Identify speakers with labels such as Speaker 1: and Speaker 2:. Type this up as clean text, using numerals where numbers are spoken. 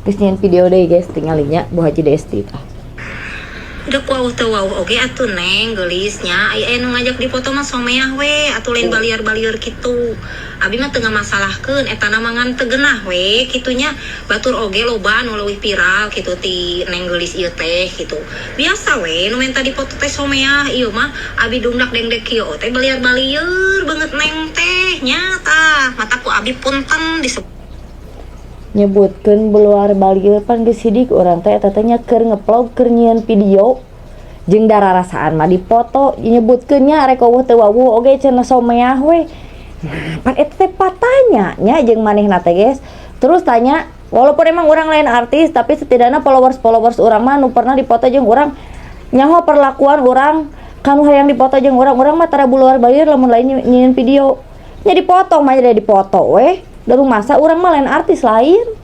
Speaker 1: Geus nyieun video deui, guys, tingalinya Bu Haji Desti tah.
Speaker 2: Dek wawuh teu wawuh oge atuh, Neng geulis nya. Aya nu ngajak dipoto mah someah we atuh, lain baliar-balieur kitu. Abi mah teu ngamasalahkeun eta mah, ngan teu geunah we kitu nya. Batur oge loba nu leuwih viral kitu ti Neng geulis ieu teh kitu. Biasa we nu menta dipoto teh someah, ieu mah abi dungdak dengdek kieu teh baliar-balieur banget Neng teh nya. Tah mata ku abi punten disebut
Speaker 1: Nyebutkeun beluar balieur, pan geus sidik urang teh eta teh nya, keur ngevlog, keur nyieun video jeung dararasaan mah dipoto. Nyebutkeun nya rek wawuh teu wawuh oge cenah someah we. Nah, pan eta teh patanya nya jeung manehna teh, guys. Terus tanya, walaupun emang urang lain artis, tapi setidaknya followers followers urang mah nu pernah dipoto jeung urang nyaho perlakuan urang kanu hayang dipoto jeung urang. Urang mah tara buluar balieur lamun lain nyieun video nya. Dipoto mah jadi dipoto weh, da masa urang mah lain artis lain.